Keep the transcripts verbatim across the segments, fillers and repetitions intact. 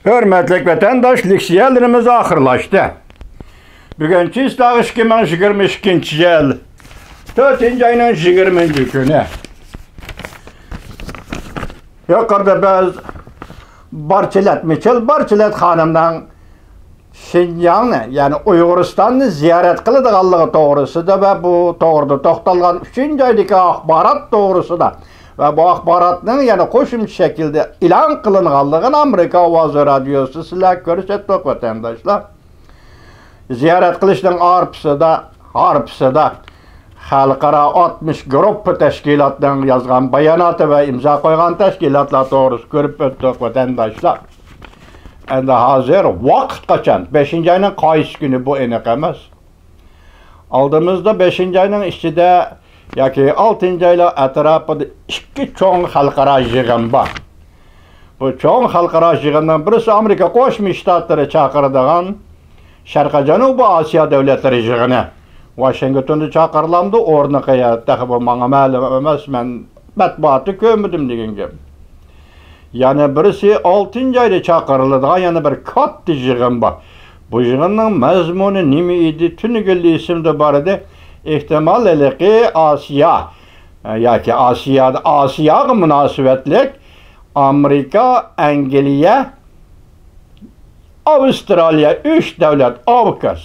ھۆرمەتلىك ۋەتەنداش، لېكسىيەلىرىمىز ئاخىرلاشتى. بۈگۈن چىسلاغ ئىككى مىڭ يىگىرمە ئىككىنچى يىل، تۆتىنچى ئاينىڭ يىگىرمىنچى كۈنى. يۇقىرىدا بىز بارچىلەت، مىچېل بارچىلەت خانىمنىڭ شىنجاڭنى، يەنى ئۇيغۇرىستاننى زىيارەت قىلىدىغانلىقى توغرىسىدا ۋە بۇ توغرىدا توختالغان ئۈچىنچى ئايدىكى ئاخبارات توغرىسىدا ۋە بۇ ئاخباراتنىڭ يەنە قوشۇمچە شەكىلدە ئېلان قىلىنغانلىقىنى ئامېرىكا ئاۋازى رادىيوسى سىلەرگە كۆرسەتتۇق، ۋەتەنداشلار. زىيارەت قىلىشنىڭ ئارپىسىدا، ھارپىسىدا خەلقئارا ئاتمىش گۇرۇپپا تەشكىلاتنىڭ يازغان باياناتى ۋە ئىمزا قويغان تەشكىلاتلار توغرىسىدا كۆرۈپ ئۆتتۇق، ۋەتەنداشلار. ئەمدى ھازىر ۋاقىت قاچان؟ بەشىنچى ئاينىڭ قايسى كۈنى، بۇ ئېنىق ئەمەس. ئالدىمىزدا بەشىنچى ئاينىڭ ئىچىدە ياكى ئالتىنچى ئايلار ئەتراپىدا ئىككى چوڭ خەلقئارا يىغىن بار. بۇ چوڭ خەلقئارا يىغىننىڭ بىرسى ئامېرىكا قوشما شتاتلىرى چاقىرىدىغان شەرقىي جەنۇبىي ئاسىيا دۆلەتلىرى يىغىنى. ۋاشىنگتوندا چاقىرىلامدۇ، ئورنى قەيەردە، تېخى بۇ ماڭا مەلۇم ئەمەس، مەن مەتبۇئاتتا كۆرمىدىم دېگەن گەپ. يەنە بىرسى ئالتىنچى ئايدا چاقىرىلىدىغان يەنە بىر كاتتا يىغىن بار. بۇ يىغىننىڭ مەزمۇنى نېمە ئىدى؟ تۈنۈگۈنلا ئېسىمدە بار ئىدى. ئېھتىمال ھېلىقى ئاسىيا، ياكى ئاسىيادا، ئاسىياغا مۇناسىۋەتلىك ئامېرىكا، ئەنگلىيە، ئاۋسترالىيە، ئۈچ دۆلەت، ئاۋكاس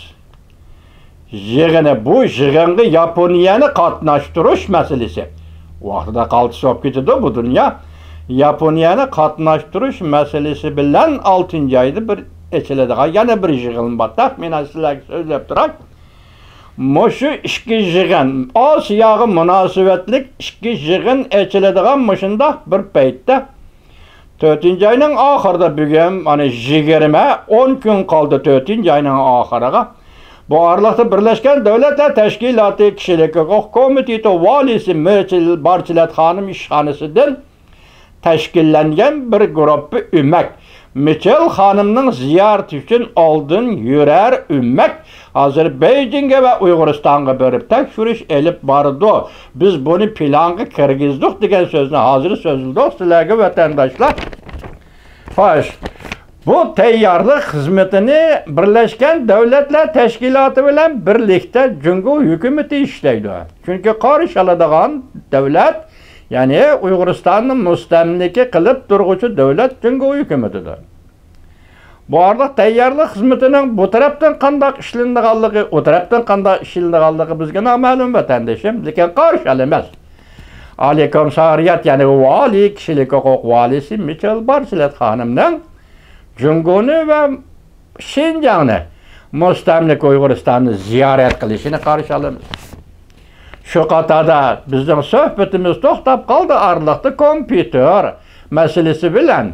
يىغىنى، بۇ يىغىنغا ياپونىيەنى قاتناشتۇرۇش مەسىلىسى. ۋاقتىدا قالتىس بولۇپ كېتىدۇ بۇ دۇنيا. ياپونىيەنى قاتناشتۇرۇش مەسىلىسى بىلەن ئالتىنچى ئايدا بىر ئېچىلىدىغان يەنە بىر يىغىن بار. تەخمىنەن سىلەرگە سۆزلەپ تۇراي. مۇشۇ ئىككى يىغىن، ئاسىياغا مۇناسىۋەتلىك ئىككى يىغىن ئېچىلىدىغان مۇشۇنداق بىر پەيتتە، تۆتىنچى ئاينىڭ ئاخىرىدا، بۈگۈن مانا يىگىرمە، ئون كۈن قالدى تۆتىنچى ئاينىڭ ئاخىرىغا. بۇ ئارىلىقتا بىرلەشكەن دۆلەتلەر تەشكىلاتى كىشىلىك ھوقۇق كومىتېتى ۋالىيسى مىچېل بارچىلەت خانىم ئىشخانىسىدىن تەشكىللەنگەن بىر گۇرۇپپا ئۆمەك مىچېل خانىمنىڭ زىيارىتى ئۈچۈن ئالدىن يۈرەر ئۆمەك ھازىر بېيجىڭگە ۋە ئۇيغۇرىستانغا بېرىپ تەكشۈرۈش ئېلىپ بارىدۇ. بىز بۇنى پىلانغا كىرگۈزدۇق دېگەن سۆزنى ھازىر سۆزلىدۇق سىلەرگە، ۋەتەنداشلار. خوش، بۇ تەييارلىق خىزمىتىنى بىرلەشكەن دۆلەتلەر تەشكىلاتى بىلەن بىرلىكتە جۇڭگو ھۆكۈمىتى ئىشلەيدۇ. چۈنكى قارشى ئالىدىغان دۆلەت، يەنى ئۇيغۇرىستاننى مۇستەملىكە قىلىپ تۇرغۇچى دۆلەت جۇڭگو ھۆكۈمىتىدۇر. بۇ ئارىلىق تەييارلىق خىزمىتىنىڭ بۇ تەرەپتىن قانداق ئىشلىنىدىغانلىقى، ئۇ تەرەپتىن قانداق ئىشلىنىدىغانلىقى بىزگە نامەلۇم، ۋەتەندىشىم، لېكىن قارشى ئالىمىز. ئالىي كومىسسارىيەت، يەنى ۋالىي، كىشىلىك ھوقۇق ۋالىيسى مىچېل بارچىلەت خانىمنىڭ جۇڭگونى ۋە شىنجاڭنى، مۇستەملىكە ئۇيغۇرىستاننى زىيارەت قىلىشىنى قارشى ئالىمىز. شۇ قاتاردا بىزنىڭ سۆھبىتىمىز توختاپ قالدى، ئارىلىقتا كومپيۇتېر مەسىلىسى بىلەن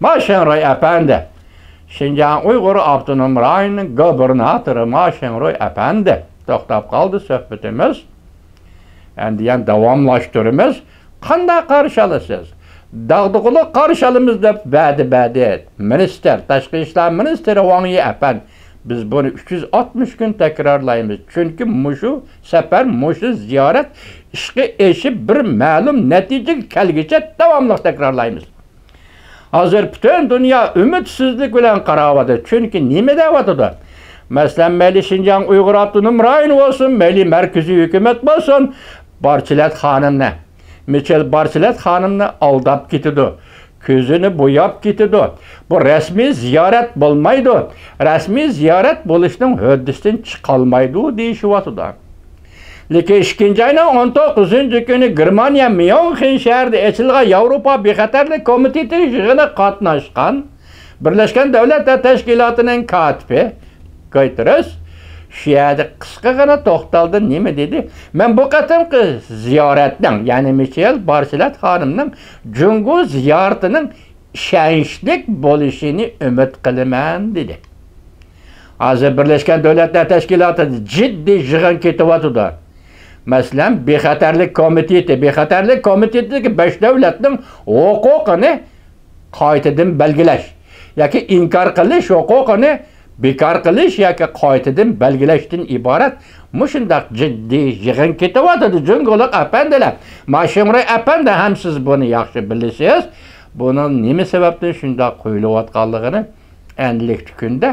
ما شېڭرۇي ئەپەندى، شىنجاڭ ئۇيغۇر ئاپتونوم رايونىنىڭ گوبىرناتورى ما شېڭرۇي ئەپەندى توختاپ قالدى سۆھبىتىمىز. ئەمدى يەنە داۋاملاشتۇرىمىز. قانداق قارشى ئالىسىز؟ داغدۇغىلىق قارشى ئالىمىز دەپ ۋەدە بەردى. مىنىستىر، تاشقى ئىشلار مىنىستىرى ۋاڭ يى ئەپەندى، بىز بۇنى ئۈچ يۈز ئاتمىش كۈن تەكرارلايمىز. چۈنكى مۇشۇ سەپەر، مۇشۇ زىيارەت ئىشقا ئېشىپ، بىر مەلۇم نەتىجىگە كەلگۈچە داۋاملىق تەكرارلايمىز. ھازىر پۈتۈن دۇنيا ئۈمىدسىزلىك بىلەن قاراۋاتىدۇ. چۈنكى نېمە دەۋاتىدۇ؟ مەسىلەن، مەيلى شىنجاڭ ئۇيغۇر ئاپتونوم رايونى بولسۇن، مەيلى مەركىزىي ھۆكۈمەت بولسۇن، بارچىلەت خانىمنى، مىچېل بارچىلەت خانىمنى ئالداپ كېتىدۇ. كۆزىنى بوياپ كېتىدۇ. بۇ رەسمىي زىيارەت بولمايدۇ. رەسمىي زىيارەت بولۇشنىڭ ھۆددىسىدىن چىقالمايدۇ دېيىشىۋاتىدۇ. لېكىن ئىككىنچى ئاينىڭ ئون توققۇزىنچى كۈنى گېرمانىيە ميۇنخېن شەھىرىدە ئېچىلغان ياۋروپا بىخەتەرلىك كومىتېتى يىغىنىغا قاتناشقان بىرلەشكەن دۆلەتلەر تەشكىلاتىنىڭ كاتىپى گۇتېررېس شۇ يەردە قىسقىغىنە توختالدى، نېمە دېدى؟ مەن بۇ قېتىمقى زىيارەتنىڭ، يەنى مىچېل بارشېلەت خانىمنىڭ جۇڭگو زىيارىتىنىڭ ئىشەنچلىك بولۇشىنى ئۈمىد قىلىمەن، دېدى. ھازىر بىرلەشكەن دۆلەتلەر تەشكىلاتىدا جىددىي يىغىن كېتىۋاتىدۇ. مەسىلەن، بىخەتەرلىك كومىتېتى، بىخەتەرلىك كومىتېتىدىكى بەش دۆلەتنىڭ ھوقۇقىنى قايتىدىن بەلگىلەش ياكى ئىنكار قىلىش ھوقۇقىنى بىكار قىلىش ياكى قايتىدىن بەلگىلەشتىن ئىبارەت مۇشۇنداق جىددىي يىغىن كېتىۋاتىدۇ، جۇڭگولۇق ئەپەندىلەر. ما شىڭرۇي ئەپەندى ھەم سىز بۇنى ياخشى بىلىسىز. بۇنىڭ نېمە سەۋەبتىن شۇنداق قويۇلۇۋاتقانلىقىنى ئەنلىكتە كۈندە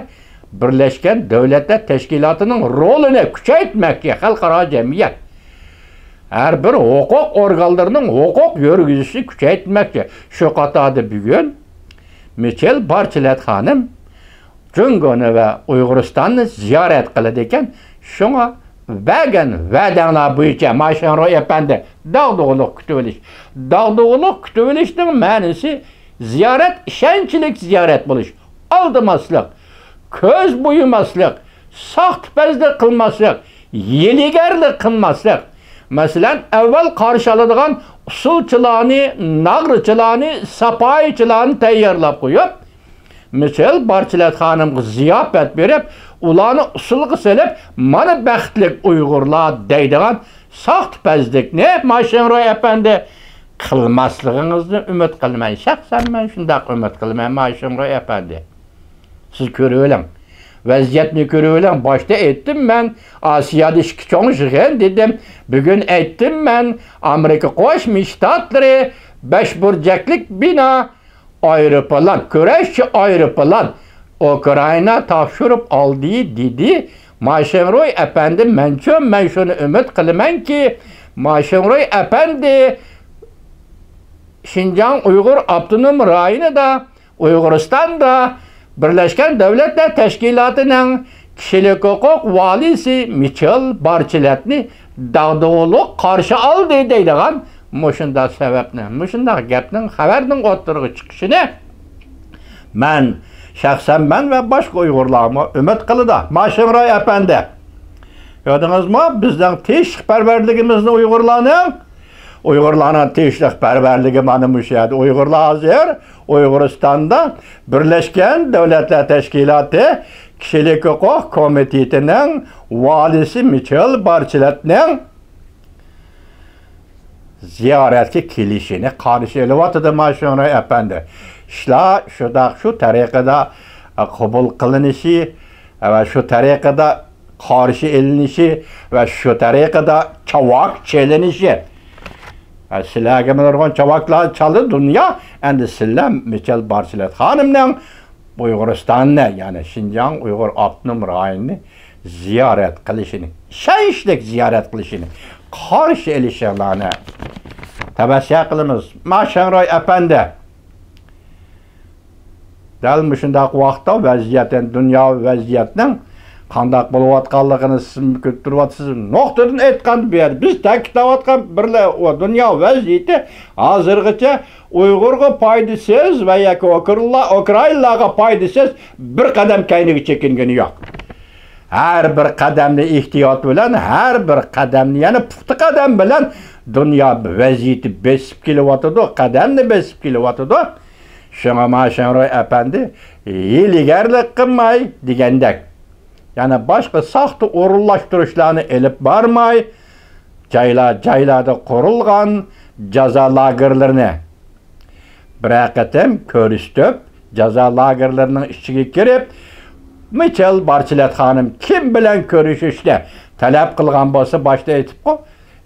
بىرلەشكەن دۆلەتلەر تەشكىلاتىنىڭ رولىنى كۈچەيتمەكچى، خەلقئارا جەمئىيەت. ھەر بىر ھوقۇق ئورگانلىرىنىڭ ھوقۇق يۈرگۈزۈشىنى كۈچەيتمەكچى. شۇ قاتاردا بۈگۈن مىچېل بارچىلەت خانىم جۇڭگونى ۋە ئۇيغۇرىستاننى زىيارەت قىلىدىكەن. شۇڭا بەرگەن ۋەدەڭلار بويىچە، ما شېڭرۇي ئەپەندى، داغدۇغىلىق كۈتۈۋېلىش. داغدۇغىلىق كۈتۈۋېلىشنىڭ مەنىسى زىيارەت، ئىشەنچلىك زىيارەت بولۇش، ئالدىماسلىق، كۆز بويىماسلىق، ساختىپەزلىك قىلماسلىق، ھىيلىگەرلىك قىلماسلىق. مەسىلەن، ئەۋۋەل قارشى ئالىدىغان ئۇسسۇلچىلارنى، ناغرىچىلارنى، ساپايىچىلارنى تەييارلاپ قويۇپ، مىچېل بارچىلەت خانىمغا زىياپەت بېرىپ، ئۇلارنى ئۇسسۇلغا سېلىپ، مانا بەختلىك ئۇيغۇرلار دەيدىغان ساختىپەزلىكنى، ما شېڭرۇي ئەپەندى، قىلماسلىقىڭىزنى ئۈمىد قىلىمەن. شەخسەن مەن شۇنداق ئۈمىد قىلىمەن، ما شېڭرۇي ئەپەندى. سىز كۆرۈۋېلىڭ. ۋەزىيەتنى كۆرۈۋېلىڭ. باشتا ئېيتتىم مەن، ئاسىيادا ئىككى چوڭ يىغىن دېدىم. بۈگۈن ئېيتتىم مەن، ئامېرىكا قوشما شتاتلىرى بەش بۇرجەكلىك بىنا، ئايروپىلان، كۈرەشچى ئايروپىلان ئۇكرائىنا تاپشۇرۇپ ئالدى دېدى. ما شېڭرۇي ئەپەندى، مەنچۇ، مەن شۇنى ئۈمىد قىلىمەنكى، ما شېڭرۇي ئەپەندى شىنجاڭ ئۇيغۇر ئاپتونوم رايونىدا، ئۇيغۇرىستاندا بىرلەشكەن دۆلەتلەر تەشكىلاتىنىڭ كىشىلىك ھوقۇق ۋالىيسى مىچېل بارچىلەتنى داغدۇغىلىق قارشى ئالدى دەيدىغان مۇشۇنداق سەۋەبنى، مۇشۇنداق گەپنىڭ، خەۋەرنىڭ ئوتتۇرىغا چىقىشىنى مەن، شەخسەن مەن ۋە باشقا ئۇيغۇرلارمۇ ئۈمىد قىلىدۇ. ما شېڭرۇي ئەپەندى، كۆردىڭىزمۇ؟ بىزنىڭ تىنچلىقپەرۋەرلىكىمىزنى ئۇيغۇرلارنىڭ، ئۇيغۇرلارنىڭ تىنچلىقپەرۋەرلىكى مانا مۇشۇ يەردە. ئۇيغۇرلار ھازىر ئۇيغۇرىستاندا بىرلەشكەن دۆلەتلەر تەشكىلاتى كىشىلىك ھوقۇق كومىتېتىنىڭ ۋالىيسى مىچېل بارچىلەتنىڭ زىيارەتكە كېلىشىنى قارشى ئېلىۋاتىدۇ، ما شېڭرۇي ئەپەندى. ئىشلار شۇنداق شۇ تەرىقىدە قوبۇل قىلىنىشى ۋە شۇ تەرىقىدە قارشى ئېلىنىشى ۋە شۇ تەرىقىدە چاۋاك چېلىنىشى. ھە، سىلەرگە نۇرغۇن چاۋاكلار چالدى دۇنيا، ئەمدى سىلەر مىچېل بارچىلەت خانىمنىڭ ئۇيغۇرىستاننى، يەنى شىنجاڭ ئۇيغۇر ئاپتونوم رايونىنى زىيارەت قىلىشىنى، ئىشەنچلىك زىيارەت قىلىشىنى قارشى ئېلىشىڭلارنى تەۋسىيە قىلىمىز. ما شېڭرۇي ئەپەندى، دەل مۇشۇنداق ۋاقىتتا ۋەزىيەت، دۇنياۋى ۋەزىيەتنىڭ قانداق بولۇۋاتقانلىقىنى سىزمۇ كۆرۈپ تۇرۇۋاتىسىز. نۇقتىدىن ئېيتقاندا، بۇ يەردە بىز تەكىتلەۋاتقان بىرلا ئۇ دۇنيا ۋەزىيىتى ھازىرغىچە ئۇيغۇرغا پايدىسىز ۋە ياكى ئۇكرائىنلا-، ئۇكرائىنلارغا پايدىسىز بىر قەدەم كەينىگە چېكىنگىنى يوق. ھەر بىر قەدەمنى ئېھتىيات بىلەن، ھەر بىر قەدەمنى، يەنى پۇختا قەدەم بىلەن دۇنيا ۋەزىيىتى بېسىپ كېلىۋاتىدۇ، قەدەمنى بېسىپ كېلىۋاتىدۇ. شۇڭا ما شېڭرۇي ئەپەندى ھىيلىگەرلىك قىلماي دېگەندەك، يەنە باشقا ساختا ئورۇنلاشتۇرۇشلارنى ئېلىپ بارماي، جايلار، جايلاردا قۇرۇلغان جازا لاگېرلىرىنى بىرەر قېتىم كۆرسىتىپ، جازا لاگېرلىرىنىڭ ئىچىگە كىرىپ، مىچېل بارچىلەت خانىم كىم بىلەن كۆرۈشۈشنى تەلەپ قىلغان بولسا، باشتا ئېيتىپقۇ،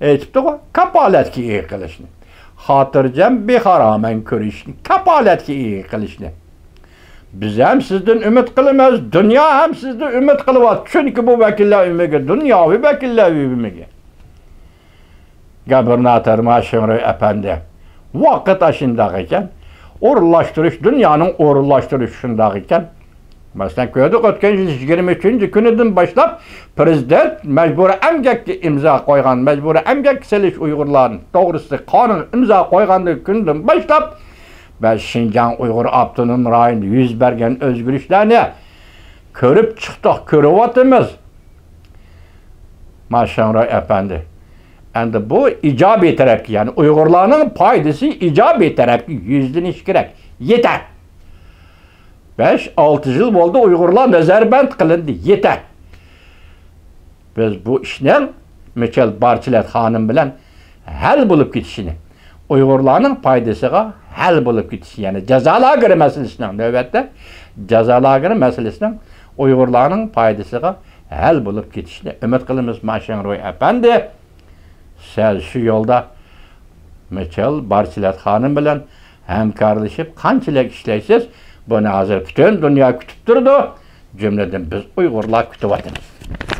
ئېيتىپتىغۇ، كاپالەتكە ئىگە قىلىشنى، خاتىرجەم بىخارامەن كۆرۈشۈشنى، كاپالەتكە ئىگە قىلىشنى. بىز ھەم سىزدىن ئۈمىد قىلىمىز، دۇنيا ھەم سىزدىن ئۈمىد قىلىۋاتىدۇ. چۈنكى بۇ ۋەكىللەر ئۆمىكى، دۇنياۋى ۋەكىللەر ئۆمىكى. گۇبېرناتور ما شېڭرۇي ئەپەندى، ۋاقىت ئاشۇنداق ئىكەن، ئورۇنلاشتۇرۇش، دۇنيانىڭ ئورۇنلاشتۇرۇشى شۇنداق ئىكەن. مەسىلەن، كۆردۇق، ئۆتكەن يىل يىگىرمە ئۈچىنچى كۈنىدىن باشلاپ پىرېزىدېنت مەجبۇرىي ئەمگەككە ئىمزا قويغان، مەجبۇرىي ئەمگەككە سېلىش ئۇيغۇرلارنى توغرىسىدا قانۇنغا ئىمزا قويغاندىن كۈندىن باشلاپ، بىز شىنجاڭ ئۇيغۇر ئاپتونوم رايونىدا يۈز بەرگەن ئۆزگىرىشلەرنى كۆرۈپ چىقتۇق، كۆرۈۋاتىمىز. ما شېڭرۇي ئەپەندى، ئەمدى بۇ ئىجابىي تەرەپكە، يەنى ئۇيغۇرلارنىڭ پايدىسى ئىجابىي تەرەپكە يۈزلىنىشى كېرەك. يېتەر! بەش، ئالتە يىل بولدى، ئۇيغۇرلار نەزەربەند قىلىندى. يېتەر! بىز بۇ ئىشنىڭ مىچېل بارچىلەت خانىم بىلەن ھەل بولۇپ كېتىشىنى، ئۇيغۇرلارنىڭ پايدىسىغا ھەل بولۇپ كېتىشى، يەنى جازا لاگېرى مەسىلىسىنىڭ، نۆۋەتتە جازا لاگېرى مەسىلىسىنىڭ ئۇيغۇرلارنىڭ پايدىسىغا ھەل بولۇپ كېتىشىنى ئۈمىد قىلىمىز، ما شېڭرۇي ئەپەندى. سىز شۇ يولدا مىچېل بارچىلەت خانىم بىلەن ھەمكارلىشىپ قانچىلىك ئىشلەيسىز؟ بۇنى ھازىر پۈتۈن دۇنيا كۈتۈپ تۇرىدۇ. جۈملىدىن بىز ئۇيغۇرلار كۈتۈۋاتىمىز.